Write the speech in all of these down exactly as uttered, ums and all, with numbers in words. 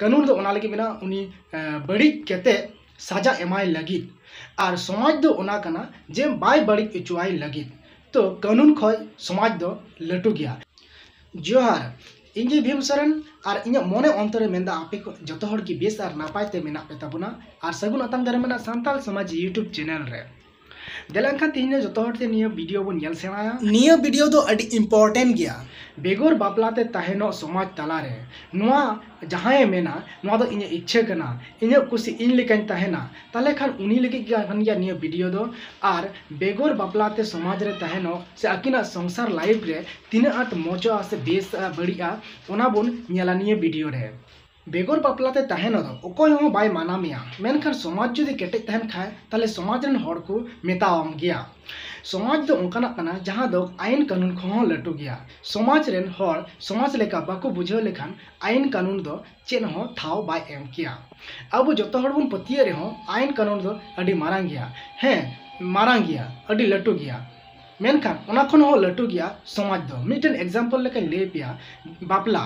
ᱠᱟᱹᱱᱩᱱ ᱫᱚ ᱚᱱᱟ ᱞᱟᱹᱜᱤᱫ ᱢᱮᱱᱟᱜᱼᱟ, ᱩᱱᱤ ᱮ, ᱵᱟᱹᱲᱤᱡ ᱠᱟᱛᱮ ᱥᱟᱡᱟ ᱮᱢᱟᱭ ᱞᱟᱹᱜᱤᱫ᱾ ᱟᱨ ᱥᱚᱢᱟᱡᱽ ᱫᱚ ᱚᱱᱟ ᱠᱟᱱᱟ ᱡᱮ ᱵᱟᱭ ᱵᱟᱹᱲᱤᱡ ᱦᱚᱪᱚᱣᱟᱭ ᱞᱟᱹᱜᱤᱫ᱾ ᱛᱚ ᱠᱟᱹᱱᱩᱱ ᱠᱷᱚᱡ ᱥᱚᱢᱟᱡᱽ ᱫᱚ ᱞᱟᱹᱴᱩ ᱜᱮᱭᱟ᱾ ᱡᱚᱦᱟᱨ, ᱤᱧ ᱜᱮ ᱵᱷᱤᱢ ᱥᱚᱨᱮᱱ᱾ ᱟᱨ ᱤᱧᱟᱹᱜ ᱢᱚᱱᱮ ᱚᱱᱛᱚᱨ ᱨᱮ ᱢᱮᱱᱫᱟ ᱟᱯᱮ ᱠᱚ ᱡᱚᱛᱚ ᱦᱚᱲ ᱜᱮ ᱵᱮᱥ ᱟᱨ ᱱᱟᱯᱟᱭ ᱛᱮ ᱢᱮᱱᱟᱜ ᱯᱮ ᱛᱟᱵᱚᱱᱟ ᱟᱨ ᱥᱟᱹᱜᱩᱱ ᱟᱛᱟᱝ ᱫᱟᱨᱟᱢ ᱨᱮᱱᱟᱜ ᱥᱟᱱᱛᱟᱲ ᱥᱚᱢᱟᱡᱽ YouTube ᱪᱮᱱᱮᱞ ᱨᱮ᱾ ᱫᱮᱞᱟ ᱮᱱᱠᱷᱟᱱ ᱛᱮᱦᱮᱧ ᱫᱚ ᱡᱚᱛᱚ ᱦᱚᱲ ᱛᱮ ᱱᱤᱭᱟᱹ ᱵᱷᱤᱰᱤᱭᱳ ᱵᱚᱱ ᱧᱮᱞ ᱥᱮᱬᱟᱭᱟ᱾ ᱱᱤᱭᱟᱹ ᱵᱷᱤᱰᱤᱭᱳ ᱫᱚ ᱟᱹᱰᱤ ᱤᱢᱯᱚᱨᱴᱮᱱᱴ ᱜᱮᱭᱟ᱾ ᱵᱮᱜᱚᱨ ᱵᱟᱯᱞᱟ ᱛᱮ ᱛᱟᱦᱮᱱᱚᱜ ᱥᱚᱢᱟᱡᱽ ᱛᱟᱞᱟᱨᱮ ᱱᱚᱣᱟ ᱡᱟᱦᱟᱸᱭᱮ ᱢᱮᱱᱟ, ᱱᱚᱣᱟ ᱫᱚ ᱤᱧᱟᱹᱜ ᱤᱪᱪᱷᱟᱹ ᱠᱟᱱᱟ, ᱤᱧᱟᱹᱜ ᱠᱩᱥᱤ, ᱤᱧ ᱞᱮᱠᱟᱧ ᱛᱟᱦᱮᱱᱟ, ᱛᱟᱦᱞᱮ ᱠᱷᱟᱱ ᱩᱱᱤ ᱞᱟᱹᱜᱤᱫ ᱜᱮ ᱠᱟᱱ ᱜᱮᱭᱟ ᱱᱤᱭᱟᱹ ᱵᱷᱤᱰᱤᱭᱳ ᱫᱚ᱾ ᱟᱨ ᱵᱮᱜᱚᱨ ᱵᱟᱯᱞᱟ ᱛᱮ ᱥᱚᱢᱟᱡᱽ ᱨᱮ ᱛᱟᱦᱮᱱᱚᱜ ᱥᱮ ᱟᱹᱠᱤᱱᱟᱜ ᱥᱚᱝᱥᱟᱨ ᱞᱟᱭᱤᱯᱷ ᱨᱮ ᱛᱤᱱᱟᱹᱜ ᱟᱸᱴ ᱢᱚᱡᱚᱜᱼᱟ ᱥᱮ ᱵᱮᱥ ᱵᱟᱹᱲᱤᱡᱼᱟ, ᱚᱱᱟ ᱵᱚᱱ ᱧᱮᱞᱟ ᱱᱤᱭᱟᱹ ᱵᱷᱤᱰᱤᱭᱳ ᱨᱮ᱾ ᱵᱮᱜᱚᱨ ᱵᱟᱯᱞᱟ ᱛᱮ ᱛᱟᱦᱮᱱᱚᱜ ᱫᱚ ᱚᱠᱚᱭ ᱦᱚᱸ ᱵᱟᱭ ᱢᱟᱱᱟ ᱢᱮᱭᱟ, ᱢᱮᱱᱠᱷᱟᱱ ᱥᱚᱢᱟᱡᱽ ᱡᱩᱫᱤ ᱠᱮᱴᱮᱡ ᱛᱟᱦᱮᱱ ᱠᱷᱟᱡ, ᱛᱟᱦᱞᱮ ᱥᱚᱢᱟᱡᱽ ᱨᱮᱱ ᱦᱚᱲ ᱠᱚ ᱢᱮᱛᱟᱣᱟᱢ ᱜᱮᱭᱟ᱾ ᱥᱚᱢᱟᱡᱽ ᱫᱚ ᱚᱱᱠᱟᱱᱟᱜ ᱠᱟᱱᱟ ᱡᱟᱦᱟᱸ ᱫᱚ ᱟᱭᱤᱱ ᱠᱟᱹᱱᱩᱱ ᱠᱷᱚᱱ ᱦᱚᱸ ᱞᱟᱹᱴᱩ ᱜᱮᱭᱟ᱾ ᱥᱚᱢᱟᱡᱽ ᱨᱮᱱ ᱦᱚᱲ ᱥᱚᱢᱟᱡᱽ ᱞᱮᱠᱟ ᱵᱟᱠᱚ ᱵᱩᱡᱷᱟᱹᱣ ᱞᱮᱠᱷᱟᱱ ᱟᱭᱤᱱ ᱠᱟᱹᱱᱩᱱ ᱫᱚ ᱪᱮᱫ ᱦᱚᱸ ᱴᱷᱟᱶ ᱵᱟᱭ ᱮᱢ ᱠᱮᱭᱟ᱾ ᱟᱵᱚ ᱡᱚᱛᱚ ᱦᱚᱲ ᱵᱚᱱ ᱯᱟᱹᱛᱭᱟᱹᱜ ᱨᱮᱦᱚᱸ ᱟᱭᱤᱱ ᱠᱟᱹᱱᱩᱱ ᱫᱚ ᱟᱹᱰᱤ ᱢᱟᱨᱟᱝ ᱜᱮᱭᱟ᱾ ᱦᱮᱸ, ᱢᱟᱨᱟᱝ ᱜᱮᱭᱟ, ᱟᱹᱰᱤ ᱞᱟᱹᱴᱩ ᱜᱮᱭᱟ᱾ ᱢᱮᱱᱠᱷᱟᱱ ᱚᱱᱟ ᱠᱷᱚᱱ ᱦᱚᱸ ᱞᱟᱹᱴᱩ ᱜᱮᱭᱟ ᱥᱚᱢᱟᱡᱽ ᱫᱚ᱾ ᱢᱤᱫᱴᱮᱱ ᱮᱠᱡᱟᱢᱯᱚᱞ ᱞᱮᱠᱟᱧ ᱞᱟᱹᱭ ᱟᱯᱮᱭᱟ, ᱵᱟᱯᱞᱟ᱾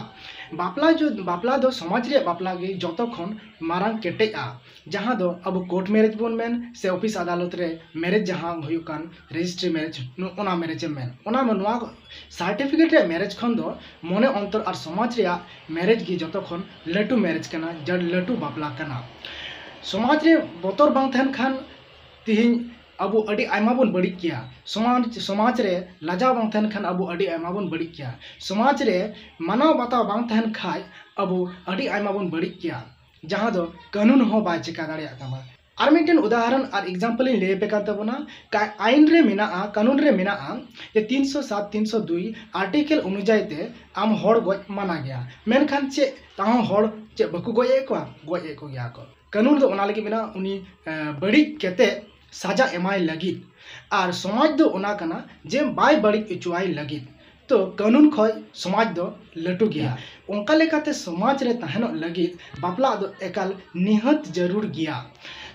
ᱵᱟᱯᱞᱟ ᱡᱩ-, ᱵᱟᱯᱞᱟ ᱫᱚ ᱥᱚᱢᱟᱡᱽ ᱨᱮᱭᱟᱜ ᱵᱟᱯᱞᱟ ᱜᱮ ᱡᱚᱛᱚ ᱠᱷᱚᱱ ᱢᱟᱨᱟᱝ ᱠᱮᱴᱮᱡᱼᱟ, ᱡᱟᱦᱟᱸ ᱫᱚ ᱟᱵᱚ ᱠᱳᱨᱴ ᱢᱮᱨᱮᱡᱽ ᱵᱚᱱ ᱢᱮᱱ ᱥᱮ ᱚᱯᱷᱤᱥ ᱟᱫᱟᱞᱚᱛ ᱨᱮ ᱢᱮᱨᱮᱡᱽ ᱡᱟᱦᱟᱸ ᱦᱩᱭᱩᱜ ᱠᱟᱱ ᱨᱮᱡᱤᱥᱴᱨᱤ ᱢᱮᱨᱮᱡᱽ, ᱱᱚ-, ᱚᱱᱟ ᱢᱮᱨᱮᱡᱽ ᱮᱢ ᱢᱮᱱ, ᱚᱱᱟ ᱢᱟ-, ᱱᱚᱣᱟ ᱥᱟᱨᱴᱤᱯᱷᱤᱠᱮᱴ ᱨᱮᱭᱟᱜ ᱢᱮᱨᱮᱡᱽ ᱠᱷᱚᱱ ᱫᱚ ᱢᱚᱱᱮ ᱚᱱᱛᱚᱨ ᱟᱨ ᱥᱚᱢᱟᱡᱽ ᱨᱮᱭᱟᱜ ᱢᱮᱨᱮᱡᱽ ᱜᱮ ᱡᱚᱛᱚ ᱠᱷᱚᱱ ᱞᱟᱹᱴᱩ ᱢᱮᱨᱮᱡᱽ ᱠᱟᱱᱟ, ᱡᱟ-, ᱞᱟᱹᱴᱩ ᱵᱟᱯᱞᱟ ᱠᱟᱱᱟ᱾ ᱥᱚᱢᱟᱡᱽ ᱨᱮ ᱵᱚᱛᱚᱨ ᱵᱟᱝ ᱛᱟᱦᱮᱱ ᱠᱷᱟᱱ ᱛᱤᱦᱤᱧ ᱟᱵᱚ ᱟᱹᱰᱤ ᱟᱭᱢᱟ ᱵᱚᱱ ᱵᱟᱹᱲᱤᱡ ᱠᱮᱭᱟ᱾ ᱥᱚᱢᱟᱡᱽ, ᱥᱚᱢᱟᱡᱽ ᱨᱮ ᱞᱟᱡᱟᱣ ᱵᱟᱝ ᱛᱟᱦᱮᱱ ᱠᱷᱟᱱ ᱟᱵᱚ ᱟᱹᱰᱤ ᱟᱭᱢᱟ ᱵᱚᱱ ᱵᱟᱹᱲᱤᱡ ᱠᱮᱭᱟ᱾ ᱥᱚᱢᱟᱡᱽ ᱨᱮ ᱢᱟᱱᱟᱣ ᱵᱟᱛᱟᱣ ᱵᱟᱝ ᱛᱟᱦᱮᱱ ᱠᱷᱟᱡ ᱟᱵᱚ ᱟᱹᱰᱤ ᱟᱭᱢᱟ ᱵᱚᱱ ᱵᱟᱹᱲᱤᱡ ᱠᱮᱭᱟ, ᱡᱟᱦᱟᱸ ᱫᱚ ᱠᱟᱹᱱᱩᱱ ᱦᱚᱸ ᱵᱟᱭ ᱪᱮᱠᱟ ᱫᱟᱲᱮᱭᱟᱜ ᱛᱟᱢᱟ᱾ ᱟᱨ ᱢᱤᱫᱴᱮᱱ ᱩᱫᱟᱦᱚᱨᱚᱱ ᱟᱨ ᱮᱠᱡᱟᱢᱯᱚᱞ ᱤᱧ ᱞᱟᱹᱭ ᱟᱯᱮ ᱠᱟᱱ ᱛᱟᱵᱚᱱᱟ᱾ ᱠᱟ-, ᱟᱭᱤᱱ ᱨᱮ ᱢᱮᱱᱟᱜᱼᱟ, ᱠᱟᱹᱱᱩᱱ ᱨᱮ ᱢᱮᱱᱟᱜᱼᱟ ᱡᱮ ᱛᱤᱱᱥᱚ ᱥᱟᱛ, ᱛᱤᱱᱥᱚ ᱫᱩᱭ ᱟᱨᱴᱤᱠᱮᱞ ᱚᱱᱩᱡᱟᱭᱤ ᱛᱮ ᱟᱢ ᱦᱚᱲ ᱜᱚᱡ ᱢᱟᱱᱟ ᱜᱮᱭᱟ᱾ ᱢᱮᱱᱠᱷᱟᱱ ᱪᱮᱫ ᱛᱟᱦᱚᱸ ᱦᱚᱲ ᱪᱮᱫ ᱵᱟᱠᱚ ᱜᱚᱡ ᱮᱫ ᱠᱚᱣᱟ? ᱜᱚᱡ ᱮᱫ ᱠᱚᱜᱮᱭᱟ ᱠᱚ᱾ ᱠᱟᱹᱱᱩᱱ ᱫᱚ ᱚᱱᱟ ᱞᱟᱹᱜᱤᱫ ᱢᱮᱱᱟᱜᱼᱟ, ᱩᱱᱤ, ᱮ, ᱵᱟᱹᱲᱤᱡ ᱠᱟᱛᱮ ᱥᱟᱡᱟ ᱮᱢᱟᱭ ᱞᱟᱹᱜᱤᱫ᱾ ᱟᱨ ᱥᱚᱢᱟᱡᱽ ᱫᱚ ᱚᱱᱟ ᱠᱟᱱᱟ ᱡᱮ ᱵᱟᱭ ᱵᱟᱹᱲᱤᱡ ᱦᱚᱪᱚᱣᱟᱭ ᱞᱟᱹᱜᱤᱫ᱾ ᱛᱚ ᱠᱟᱹᱱᱩᱱ ᱠᱷᱚᱡ ᱥᱚᱢᱟᱡᱽ ᱫᱚ ᱞᱟᱹᱴᱩ ᱜᱮᱭᱟ᱾ ᱚᱱᱠᱟ ᱞᱮᱠᱟᱛᱮ ᱥᱚᱢᱟᱡᱽ ᱨᱮ ᱛᱟᱦᱮᱱᱚᱜ ᱞᱟᱹᱜᱤᱫ ᱵᱟᱯᱞᱟ ᱫᱚ ᱮᱠᱟᱞ ᱱᱤᱦᱟᱹᱛ ᱡᱟᱹᱨᱩᱲ ᱜᱮᱭᱟ᱾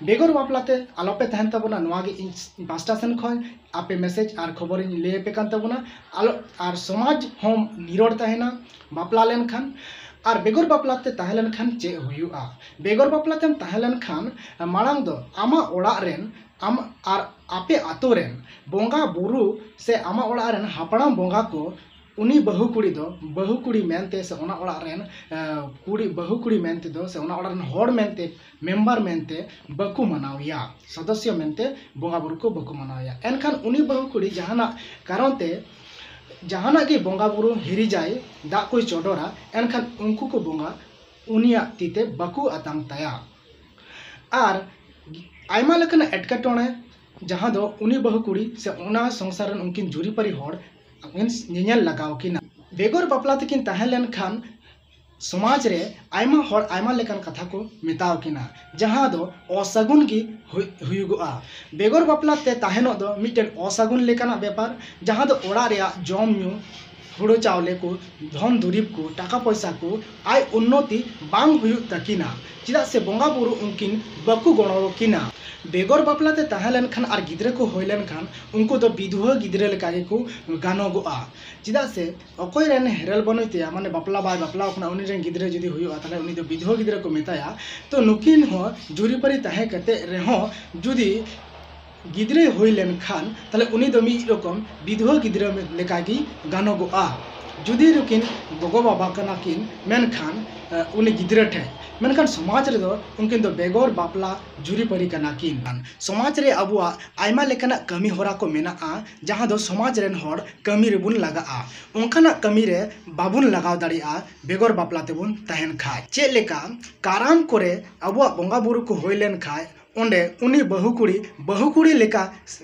ᱵᱮᱜᱚᱨ ᱵᱟᱯᱞᱟ ᱛᱮ ᱟᱞᱚᱯᱮ ᱛᱟᱦᱮᱱ ᱛᱟᱵᱚᱱᱟ, ᱱᱚᱣᱟ ᱜᱮ ᱤᱧ ᱯᱟᱥᱴᱟ ᱥᱮᱱ ᱠᱷᱚᱱ ᱟᱯᱮ ᱢᱮᱥᱮᱡᱽ ᱟᱨ ᱠᱷᱚᱵᱚᱨᱤᱧ ᱞᱟᱹᱭ ᱟᱯᱮ ᱠᱟᱱ ᱛᱟᱵᱚᱱᱟ᱾ ᱟᱞᱚ, ᱟᱨ ᱥᱚᱢᱟᱡᱽ ᱦᱚᱸ ᱱᱤᱨᱚᱲ ᱛᱟᱦᱮᱱᱟ ᱵᱟᱯᱞᱟ ᱞᱮᱱᱠᱷᱟᱱ᱾ ᱟᱨ ᱵᱮᱜᱚᱨ ᱵᱟᱯᱞᱟ ᱛᱮ ᱛᱟᱦᱮᱸ ᱞᱮᱱᱠᱷᱟᱱ ᱪᱮᱫ ᱦᱩᱭᱩᱜᱼᱟ? ᱵᱮᱜᱚᱨ ᱵᱟᱯᱞᱟ ᱛᱮᱢ ᱛᱟᱦᱮᱸ ᱞᱮᱱᱠᱷᱟᱱ ᱢᱟᱲᱟᱝ ᱫᱚ ᱟᱢᱟᱜ ᱚᱲᱟᱜ ᱨᱮᱱ ᱟᱢ ᱟᱨ ᱟᱯᱮ ᱟᱛᱳ ᱨᱮᱱ ᱵᱚᱸᱜᱟ ᱵᱩᱨᱩ ᱥᱮ ᱟᱢᱟᱜ ᱚᱲᱟᱜ ᱨᱮᱱ ᱦᱟᱯᱲᱟᱢ ᱵᱚᱸᱜᱟ ᱠᱚ ᱩᱱᱤ ᱵᱟᱹᱦᱩ ᱠᱩᱲᱤ ᱫᱚ ᱵᱟᱹᱦᱩ ᱠᱩᱲᱤ ᱢᱮᱱᱛᱮ ᱥᱮ ᱚᱱᱟ ᱚᱲᱟᱜ ᱨᱮᱱ, ᱮ, ᱠᱩᱲᱤ, ᱵᱟᱹᱦᱩ ᱠᱩᱲᱤ ᱢᱮᱱᱛᱮ ᱫᱚ ᱥᱮ ᱚᱱᱟ ᱚᱲᱟᱜ ᱨᱮᱱ ᱦᱚᱲ ᱢᱮᱱᱛᱮ, ᱢᱮᱢᱵᱟᱨ ᱢᱮᱱᱛᱮ ᱵᱟᱠᱚ ᱢᱟᱱᱟᱣᱮᱭᱟ, ᱥᱚᱫᱚᱥᱥᱚ ᱢᱮᱱᱛᱮ ᱵᱚᱸᱜᱟ ᱵᱩᱨᱩ ᱠᱚ ᱵᱟᱠᱚ ᱢᱟᱱᱟᱣᱮᱭᱟ᱾ ᱮᱱᱠᱷᱟᱱ ᱩᱱᱤ ᱵᱟᱹᱦᱩ ᱠᱩᱲᱤ ᱡᱟᱦᱟᱱᱟᱜ ᱠᱟᱨᱚᱱ ᱛᱮ ᱡᱟᱦᱟᱱᱟᱜ ᱜᱮ ᱵᱚᱸᱜᱟ ᱵᱩᱨᱩ ᱦᱤᱨᱤᱡᱟᱭ, ᱫᱟᱜ ᱠᱚᱭ ᱪᱚᱰᱚᱨᱟ, ᱮᱱᱠᱷᱟᱱ ᱩᱱᱠᱩ ᱠᱚ ᱵᱚᱸᱜᱟ ᱩᱱᱤᱭᱟᱜ ᱛᱤ ᱛᱮ ᱵᱟᱠᱚ ᱟᱛᱟᱝ ᱛᱟᱭᱟ᱾ ᱟᱨ ᱟᱭᱢᱟ ᱞᱮᱠᱟᱱᱟᱜ ᱮᱴᱠᱮᱴᱚᱬᱮ ᱡᱟᱦᱟᱸ ᱫᱚ ᱩᱱᱤ ᱵᱟᱹᱦᱩ ᱠᱩᱲᱤ ᱥᱮ ᱚᱱᱟ ᱥᱚᱝᱥᱟᱨ ᱨᱮᱱ ᱩᱱᱠᱤᱱ ᱡᱩᱨᱤᱯᱟᱹᱨᱤ ᱦᱚᱲ ᱠᱤᱱ ᱧᱮᱧᱮᱞ ᱞᱟᱜᱟᱣ ᱠᱤᱱᱟ᱾ ᱵᱮᱜᱚᱨ ᱵᱟᱯᱞᱟ ᱛᱮᱠᱤᱱ ᱛᱟᱦᱮᱸ ᱞᱮᱱᱠᱷᱟᱱ ᱥᱚᱢᱟᱡᱽ ᱨᱮ ᱟᱭᱢᱟ ᱦᱚᱲ ᱟᱭᱢᱟ ᱞᱮᱠᱟᱱ ᱠᱟᱛᱷᱟ ᱠᱚ ᱢᱮᱛᱟᱣ ᱠᱤᱱᱟ, ᱡᱟᱦᱟᱸ ᱫᱚ ᱚᱥᱟᱹᱜᱩᱱ ᱜᱮ ᱦᱩᱭ-, ᱦᱩᱭᱩᱜᱚᱜᱼᱟ᱾ ᱵᱮᱜᱚᱨ ᱵᱟᱯᱞᱟ ᱛᱮ ᱛᱟᱦᱮᱱᱚᱜ ᱫᱚ ᱢᱤᱫᱴᱮᱱ ᱚᱥᱟᱹᱜᱩᱱ ᱞᱮᱠᱟᱱᱟᱜ ᱵᱮᱯᱟᱨ, ᱡᱟᱦᱟᱸ ᱫᱚ ᱚᱲᱟᱜ ᱨᱮᱭᱟᱜ ᱡᱚᱢ ᱧᱩ, ᱦᱩᱲᱩ ᱪᱟᱣᱞᱮ ᱠᱚ, ᱫᱷᱚᱱ ᱫᱩᱨᱤᱵᱽ ᱠᱚ, ᱴᱟᱠᱟ ᱯᱚᱭᱥᱟ ᱠᱚ, ᱟᱭ ᱩᱱᱱᱚᱛᱤ ᱵᱟᱝ ᱦᱩᱭᱩᱜ ᱛᱟᱹᱠᱤᱱᱟ, ᱪᱮᱫᱟᱜ ᱥᱮ ᱵᱚᱸᱜᱟ ᱵᱩᱨᱩ ᱩᱱᱠᱤᱱ ᱵᱟᱠᱚ ᱜᱚᱲᱚ ᱟᱹᱠᱤᱱᱟ᱾ ᱵᱮᱜᱚᱨ ᱵᱟᱯᱞᱟ ᱛᱮ ᱛᱟᱦᱮᱸ ᱞᱮᱱᱠᱷᱟᱱ ᱟᱨ ᱜᱤᱫᱽᱨᱟᱹ ᱠᱚ ᱦᱩᱭ ᱞᱮᱱᱠᱷᱟᱱ ᱩᱱᱠᱩ ᱫᱚ ᱵᱤᱫᱷᱣᱟᱹ ᱜᱤᱫᱽᱨᱟᱹ ᱞᱮᱠᱟ ᱜᱮᱠᱚ ᱜᱟᱱᱚᱜᱚᱜᱼᱟ, ᱪᱮᱫᱟᱜ ᱥᱮ ᱚᱠᱚᱭ ᱨᱮᱱ ᱦᱮᱨᱮᱞ ᱵᱟᱹᱱᱩᱭ ᱛᱟᱭᱟ, ᱢᱟᱱᱮ ᱵᱟᱯᱞᱟ ᱵᱟᱭ ᱵᱟᱯᱞᱟ ᱟᱠᱟᱱᱟ, ᱩᱱᱤ ᱨᱮᱱ ᱜᱤᱫᱽᱨᱟᱹ ᱡᱩᱫᱤ ᱦᱩᱭᱩᱜᱼᱟ, ᱛᱟᱦᱚᱞᱮ ᱩᱱᱤ ᱫᱚ ᱵᱤᱫᱷᱣᱟᱹ ᱜᱤᱫᱽᱨᱟᱹ ᱠᱚ ᱢᱮᱛᱟᱭᱟ᱾ ᱛᱚ ᱱᱩᱠᱤᱱ ᱦᱚᱸ ᱡᱩᱨᱤᱯᱟᱹᱨᱤ ᱛᱟᱦᱮᱸ ᱠᱟᱛᱮ ᱨᱮᱦᱚᱸ ᱡᱩᱫᱤ ᱜᱤᱫᱽᱨᱟᱹᱭ ᱦᱩᱭ ᱞᱮᱱᱠᱷᱟᱱ, ᱛᱟᱦᱚᱞᱮ ᱩᱱᱤ ᱫᱚ ᱢᱤᱫ ᱨᱚᱠᱚᱢ ᱵᱤᱫᱷᱣᱟᱹ ᱜᱤᱫᱽᱨᱟᱹ ᱞᱮᱠᱟᱜᱮ ᱜᱟᱱᱚᱜᱚᱜᱼᱟ᱾ ᱡᱩᱫᱤ ᱱᱩᱠᱤᱱ ᱜᱚᱜᱚ ᱵᱟᱵᱟ ᱠᱟᱱᱟ ᱠᱤᱱ, ᱢᱮᱱᱠᱷᱟᱱ, ᱮ, ᱩᱱᱤ ᱜᱤᱫᱽᱨᱟᱹ ᱴᱷᱮᱱ, ᱢᱮᱱᱠᱷᱟᱱ ᱥᱚᱢᱟᱡᱽ ᱨᱮᱫᱚ ᱩᱱᱠᱤᱱ ᱫᱚ ᱵᱮᱜᱚᱨ ᱵᱟᱯᱞᱟ ᱡᱩᱨᱤᱯᱟᱹᱨᱤ ᱠᱟᱱᱟ ᱠᱤᱱ᱾ ᱥᱚᱢᱟᱡᱽ ᱨᱮ ᱟᱵᱚᱣᱟᱜ ᱟᱭᱢᱟ ᱞᱮᱠᱟᱱᱟᱜ ᱠᱟᱹᱢᱤ ᱦᱚᱨᱟ ᱠᱚ ᱢᱮᱱᱟᱜᱼᱟ, ᱡᱟᱦᱟᱸ ᱫᱚ ᱥᱚᱢᱟᱡᱽ ᱨᱮᱱ ᱦᱚᱲ ᱠᱟᱹᱢᱤ ᱨᱮᱵᱚᱱ ᱞᱟᱜᱟᱜᱼᱟ᱾ ᱚᱱᱠᱟᱱᱟᱜ ᱠᱟᱹᱢᱤ ᱨᱮ ᱵᱟᱵᱚᱱ ᱞᱟᱜᱟᱣ ᱫᱟᱲᱮᱭᱟᱜᱼᱟ ᱵᱮᱜᱚᱨ ᱵᱟᱯᱞᱟ ᱛᱮᱵᱚᱱ ᱛᱟᱦᱮᱱ ᱠᱷᱟᱡ᱾ ᱪᱮᱫ ᱞᱮᱠᱟ ᱠᱟᱨᱟᱢ ᱠᱚᱨᱮ ᱟᱵᱚᱣᱟᱜ ᱵᱚᱸᱜᱟ ᱵᱩᱨᱩ ᱠᱚ ᱦᱩᱭ ᱞᱮᱱ ᱠᱷᱟᱡ, ᱚᱸᱰᱮ ᱩᱱᱤ ᱵᱟᱹᱦᱩ ᱠᱩᱲᱤ, ᱵᱟᱹᱦᱩ ᱠᱩᱲᱤ ᱞᱮᱠᱟ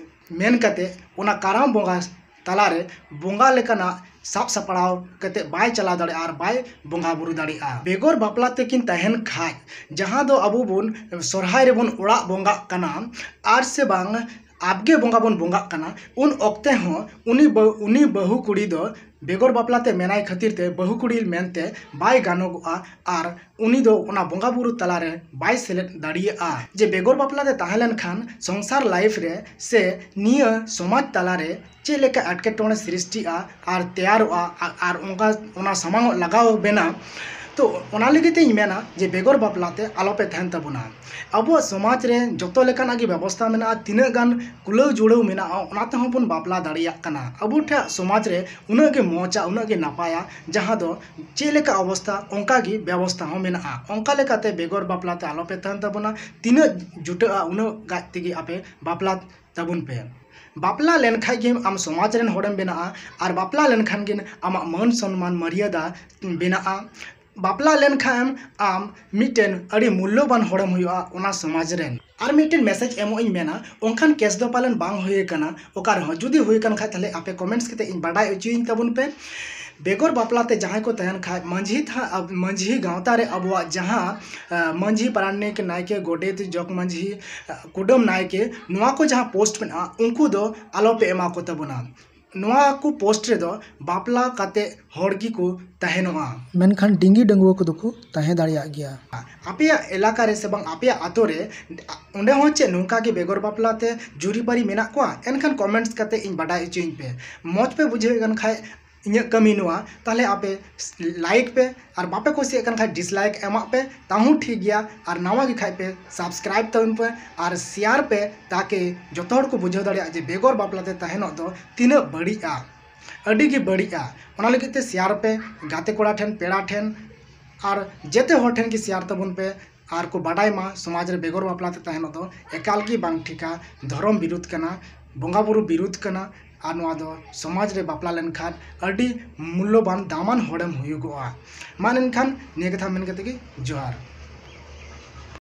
ᱢᱮᱱ ᱠᱟᱛᱮ ᱚᱱᱟ ᱠᱟᱨᱟᱢ ᱵᱚᱸᱜᱟ ᱛᱟᱞᱟᱨᱮ ᱵᱚᱸᱜᱟ ᱞᱮᱠᱟᱱᱟᱜ ᱥᱟᱵ ᱥᱟᱯᱲᱟᱣ ᱠᱟᱛᱮ ᱵᱟᱭ ᱪᱟᱞᱟᱣ ᱫᱟᱲᱮᱭᱟᱜᱼᱟ ᱟᱨ ᱵᱟᱭ ᱵᱚᱸᱜᱟ ᱵᱩᱨᱩ ᱫᱟᱲᱮᱭᱟᱜᱼᱟ᱾ ᱵᱮᱜᱚᱨ ᱵᱟᱯᱞᱟ ᱛᱮᱠᱤᱱ ᱛᱟᱦᱮᱱ ᱠᱷᱟᱡ, ᱡᱟᱦᱟᱸ ᱫᱚ ᱟᱵᱚ ᱵᱚᱱ ᱥᱚᱨᱦᱟᱭ ᱨᱮᱵᱚᱱ ᱚᱲᱟᱜ ᱵᱚᱸᱜᱟᱜ ᱠᱟᱱᱟ ᱟᱨ ᱥᱮ ᱵᱟᱝ ᱟᱵᱜᱮ ᱵᱚᱸᱜᱟ ᱵᱚᱱ ᱵᱚᱸᱜᱟᱜ ᱠᱟᱱᱟ, ᱩᱱ ᱚᱠᱛᱮ ᱦᱚᱸ ᱩᱱᱤ ᱵᱟᱹ-, ᱩᱱᱤ ᱵᱟᱹᱦᱩ ᱠᱩᱲᱤ ᱫᱚ ᱵᱮᱜᱚᱨ ᱵᱟᱯᱞᱟ ᱛᱮ ᱢᱮᱱᱟᱭ ᱠᱷᱟᱹᱛᱤᱨ ᱛᱮ ᱵᱟᱹᱦᱩ ᱠᱩᱲᱤ ᱢᱮᱱᱛᱮ ᱵᱟᱭ ᱜᱟᱱᱚᱜᱚᱜᱼᱟ ᱟᱨ ᱩᱱᱤ ᱫᱚ ᱚᱱᱟ ᱵᱚᱸᱜᱟ ᱵᱩᱨᱩ ᱛᱟᱞᱟᱨᱮ ᱵᱟᱭ ᱥᱮᱞᱮᱫ ᱫᱟᱲᱮᱭᱟᱜᱼᱟ᱾ ᱡᱮ ᱵᱮᱜᱚᱨ ᱵᱟᱯᱞᱟ ᱛᱮ ᱛᱟᱦᱮᱸ ᱞᱮᱱᱠᱷᱟᱱ ᱥᱚᱝᱥᱟᱨ life ᱨᱮ ᱥᱮ ᱱᱤᱭᱟᱹ ᱥᱚᱢᱟᱡᱽ ᱛᱟᱞᱟᱨᱮ ᱪᱮᱫ ᱞᱮᱠᱟ ᱮᱴᱠᱮᱴᱚᱬᱮ ᱥᱨᱤᱥᱴᱤᱜᱼᱟ ᱟᱨ ᱛᱮᱭᱟᱨᱚᱜᱼᱟ ᱟᱨ, ᱟᱨ ᱚᱱᱠᱟ ᱚᱱᱟ ᱥᱟᱢᱟᱝ ᱚᱜ ᱞᱟᱜᱟᱣ ᱵᱮᱱᱟ, ᱛᱚ ᱚᱱᱟ ᱞᱟᱹᱜᱤᱫ ᱛᱮᱧ ᱢᱮᱱᱟ ᱡᱮ ᱵᱮᱜᱚᱨ ᱵᱟᱯᱞᱟ ᱛᱮ ᱟᱞᱚᱯᱮ ᱛᱟᱦᱮᱱ ᱛᱟᱵᱚᱱᱟ᱾ ᱟᱵᱚᱣᱟᱜ ᱥᱚᱢᱟᱡᱽ ᱨᱮ ᱡᱚᱛᱚ ᱞᱮᱠᱟᱱᱟᱜ ᱜᱮ ᱵᱮᱵᱚᱥᱛᱷᱟ ᱢᱮᱱᱟᱜᱼᱟ, ᱛᱤᱱᱟᱹᱜ ᱜᱟᱱ ᱠᱩᱞᱟᱹᱣ ᱡᱩᱲᱟᱹᱣ ᱢᱮᱱᱟᱜᱼᱟ, ᱚᱱᱟ ᱛᱮᱦᱚᱸ ᱵᱚᱱ ᱵᱟᱯᱞᱟ ᱫᱟᱲᱮᱭᱟᱜ ᱠᱟᱱᱟ᱾ ᱟᱵᱚ ᱴᱷᱮᱱ ᱥᱚᱢᱟᱡᱽ ᱨᱮ ᱩᱱᱟᱹᱜ ᱜᱮ ᱢᱚᱡᱟ, ᱩᱱᱟᱹᱜ ᱜᱮ ᱱᱟᱯᱟᱭᱟ, ᱡᱟᱦᱟᱸ ᱫᱚ ᱪᱮᱫ ᱞᱮᱠᱟ ᱚᱵᱚᱥᱛᱷᱟ ᱚᱱᱠᱟ ᱜᱮ ᱵᱮᱵᱚᱥᱛᱷᱟ ᱦᱚᱸ ᱢᱮᱱᱟᱜᱼᱟ᱾ ᱚᱱᱠᱟ ᱞᱮᱠᱟᱛᱮ ᱵᱮᱜᱚᱨ ᱵᱟᱯᱞᱟ ᱛᱮ ᱟᱞᱚᱯᱮ ᱛᱟᱦᱮᱱ ᱛᱟᱵᱚᱱᱟ᱾ ᱛᱤᱱᱟᱹᱜ ᱡᱩᱴᱟᱹᱜᱼᱟ ᱩᱱᱟᱹᱜ ᱜᱟᱡ ᱛᱮᱜᱮ ᱟᱯᱮ ᱵᱟᱯᱞᱟ ᱛᱟᱵᱚᱱ ᱯᱮ᱾ ᱵᱟᱯᱞᱟ ᱞᱮᱱᱠᱷᱟᱡ ᱜᱮ ᱟᱢ ᱥᱚᱢᱟᱡᱽ ᱨᱮᱱ ᱦᱚᱲᱮᱢ ᱵᱮᱱᱟᱜᱼᱟ, ᱟᱨ ᱵᱟᱯᱞᱟ ᱞᱮᱱᱠᱷᱟᱱ ᱜᱮ ᱟᱢᱟᱜ ᱢᱟᱹᱱ ᱥᱚᱱᱢᱟᱱ ᱢᱟᱹᱨᱭᱟᱫᱟ ᱵᱮᱱᱟᱜᱼᱟ᱾ ᱵᱟᱯᱞᱟ ᱞᱮᱱᱠᱷᱟᱱ ᱟᱢ ᱢᱤᱫᱴᱮᱱ ᱟᱹᱰᱤ ᱢᱩᱞᱞᱚᱵᱟᱱ ᱦᱚᱲᱮᱢ ᱦᱩᱭᱩᱜᱼᱟ ᱚᱱᱟ ᱥᱚᱢᱟᱡᱽ ᱨᱮᱱ᱾ ᱟᱨ ᱢᱤᱫᱴᱮᱱ ᱢᱮᱥᱮᱡᱽ ᱮᱢᱚᱜ ᱤᱧ ᱢᱮᱱᱟ, ᱚᱱᱠᱟᱱ ᱠᱮᱥ ᱫᱚ ᱯᱟᱞᱮᱱ ᱵᱟᱝ ᱦᱩᱭ ᱟᱠᱟᱱᱟ, ᱚᱠᱟ ᱨᱮᱦᱚᱸ ᱡᱩᱫᱤ ᱦᱩᱭ ᱟᱠᱟᱱ ᱠᱷᱟᱡ ᱛᱟᱦᱞᱮ ᱟᱯᱮ ᱠᱚᱢᱮᱱᱴᱥ ᱠᱟᱛᱮ ᱤᱧ ᱵᱟᱰᱟᱭ ᱦᱚᱪᱚᱭᱤᱧ ᱛᱟᱵᱚᱱ ᱯᱮ᱾ ᱵᱮᱜᱚᱨ ᱵᱟᱯᱞᱟ ᱛᱮ ᱡᱟᱦᱟᱸᱭ ᱠᱚ ᱛᱟᱦᱮᱱ ᱠᱷᱟᱡ ᱢᱟᱹᱡᱷᱤ ᱛᱷᱟ-, ᱟᱵ-, ᱢᱟᱹᱡᱷᱤ ᱜᱟᱶᱛᱟ ᱨᱮ ᱟᱵᱚᱣᱟᱜ ᱡᱟᱦᱟᱸ, ᱟ, ᱢᱟᱹᱡᱷᱤ, ᱯᱟᱨᱟᱱᱤᱠ, ᱱᱟᱭᱠᱮ, ᱜᱚᱰᱮᱛ, ᱡᱚᱜᱽ ᱢᱟᱹᱡᱷᱤ, ᱟ, ᱠᱩᱰᱟᱹᱢ ᱱᱟᱭᱠᱮ, ᱱᱚᱣᱟ ᱠᱚ ᱡᱟᱦᱟᱸ ᱯᱳᱥᱴ ᱢᱮᱱᱟᱜᱼᱟ, ᱩᱱᱠᱩ ᱫᱚ ᱟᱞᱚ ᱯᱮ ᱮᱢᱟ ᱠᱚ ᱛᱟᱵᱚᱱᱟ᱾ ᱱᱚᱣᱟ ᱠᱚ ᱯᱳᱥᱴ ᱨᱮᱫᱚ ᱵᱟᱯᱞᱟ ᱠᱟᱛᱮ ᱦᱚᱲ ᱜᱮᱠᱚ ᱛᱟᱦᱮᱱᱚᱜᱼᱟ᱾ ᱢᱮᱱᱠᱷᱟᱱ ᱰᱤᱝᱜᱤ ᱰᱟᱺᱜᱩᱣᱟᱹ ᱠᱚᱫᱚ ᱠᱚ ᱛᱟᱦᱮᱸ ᱫᱟᱲᱮᱭᱟᱜ ᱜᱮᱭᱟ᱾ ᱟᱯᱮᱭᱟᱜ ᱮᱞᱟᱠᱟ ᱨᱮ ᱥᱮ ᱵᱟᱝ ᱟᱯᱮᱭᱟᱜ ᱟᱛᱳ ᱨᱮ ᱚᱸᱰᱮ ᱦᱚᱸ ᱪᱮᱫ ᱱᱚᱝᱠᱟ ᱜᱮ ᱵᱮᱜᱚᱨ ᱵᱟᱯᱞᱟ ᱛᱮ ᱡᱩᱨᱤᱯᱟᱹᱨᱤ ᱢᱮᱱᱟᱜ ᱠᱚᱣᱟ? ᱮᱱᱠᱷᱟᱱ ᱠᱚᱢᱮᱱᱴᱥ ᱠᱟᱛᱮ ᱤᱧ ᱵᱟᱰᱟᱭ ᱦᱚᱪᱚᱧ ᱯᱮ᱾ ᱢᱚᱡᱽ ᱯᱮ ᱵᱩᱡᱷᱟᱹᱣᱮᱫ ᱠᱟᱱ ᱠᱷᱟᱡ ᱤᱧᱟᱹᱜ ᱠᱟᱹᱢᱤ ᱱᱚᱣᱟ, ᱛᱟᱦᱞᱮ ᱟᱯᱮ ᱞᱟᱭᱤᱠ ᱯᱮ, ᱟᱨ ᱵᱟᱯᱮ ᱠᱩᱥᱤᱭᱟᱜ ᱠᱟᱱ ᱠᱷᱟᱡ ᱰᱤᱥᱞᱟᱭᱤᱠ ᱮᱢᱟᱜ ᱯᱮ, ᱛᱟᱦᱩᱸ ᱴᱷᱤᱠ ᱜᱮᱭᱟ᱾ ᱟᱨ ᱱᱟᱣᱟ ᱜᱮ ᱠᱷᱟᱡ ᱯᱮ ᱥᱟᱵᱥᱠᱨᱟᱭᱤᱵ ᱛᱟᱵᱚᱱ ᱯᱮ, ᱟᱨ ᱥᱮᱭᱟᱨ ᱯᱮ, ᱛᱟᱠᱤ ᱡᱚᱛᱚ ᱦᱚᱲ ᱠᱚ ᱵᱩᱡᱷᱟᱹᱣ ᱫᱟᱲᱮᱭᱟᱜᱼᱟ ᱡᱮ ᱵᱮᱜᱚᱨ ᱵᱟᱯᱞᱟ ᱛᱮ ᱛᱟᱦᱮᱱᱚᱜ ᱫᱚ ᱛᱤᱱᱟᱹᱜ ᱵᱟᱹᱲᱤᱡᱼᱟ, ᱟᱹᱰᱤ ᱜᱮ ᱵᱟᱹᱲᱤᱡᱼᱟ᱾ ᱚᱱᱟ ᱞᱟᱹᱜᱤᱫ ᱛᱮ ᱥᱮᱭᱟᱨ ᱯᱮ ᱜᱟᱛᱮ ᱠᱚᱲᱟ ᱴᱷᱮᱱ, ᱯᱮᱲᱟ ᱴᱷᱮᱱ, ᱟᱨ ᱡᱮᱛᱮ ᱦᱚᱲ ᱴᱷᱮᱱ ᱜᱮ ᱥᱮᱭᱟᱨ ᱛᱟᱵᱚᱱ ᱯᱮ᱾ ᱟᱨ ᱠᱚ ᱵᱟᱰᱟᱭ ᱢᱟ ᱥᱚᱢᱟᱡᱽ ᱨᱮ ᱵᱮᱜᱚᱨ ᱵᱟᱯᱞᱟ ᱛᱮ ᱛᱟᱦᱮᱱᱚᱜ ᱫᱚ ᱮᱠᱟᱞ ᱜᱮ ᱵᱟᱝ ᱴᱷᱤᱠᱟ, ᱫᱷᱚᱨᱚᱢ ᱵᱤᱨᱩᱫᱷ ᱠᱟᱱᱟ, ᱵᱚᱸᱜᱟ ᱵᱩᱨᱩ ᱵᱤᱨᱩᱫᱷ ᱠᱟᱱᱟ, ᱟᱨ ᱱᱚᱣᱟ ᱫᱚ ᱥᱚᱢᱟᱡᱽ ᱨᱮ ᱵᱟᱯᱞᱟ ᱞᱮᱱᱠᱷᱟᱱ ᱟᱹᱰᱤ ᱢᱩᱞᱞᱚᱵᱟᱱ ᱫᱟᱢᱟᱱ ᱦᱚᱲᱮᱢ ᱦᱩᱭᱩᱜᱚᱜᱼᱟ᱾ ᱢᱟ ᱮᱱᱠᱷᱟᱱ ᱱᱤᱭᱟᱹ ᱠᱟᱛᱷᱟ ᱢᱮᱱ ᱠᱟᱛᱮ ᱜᱮ ᱡᱚᱦᱟᱨ᱾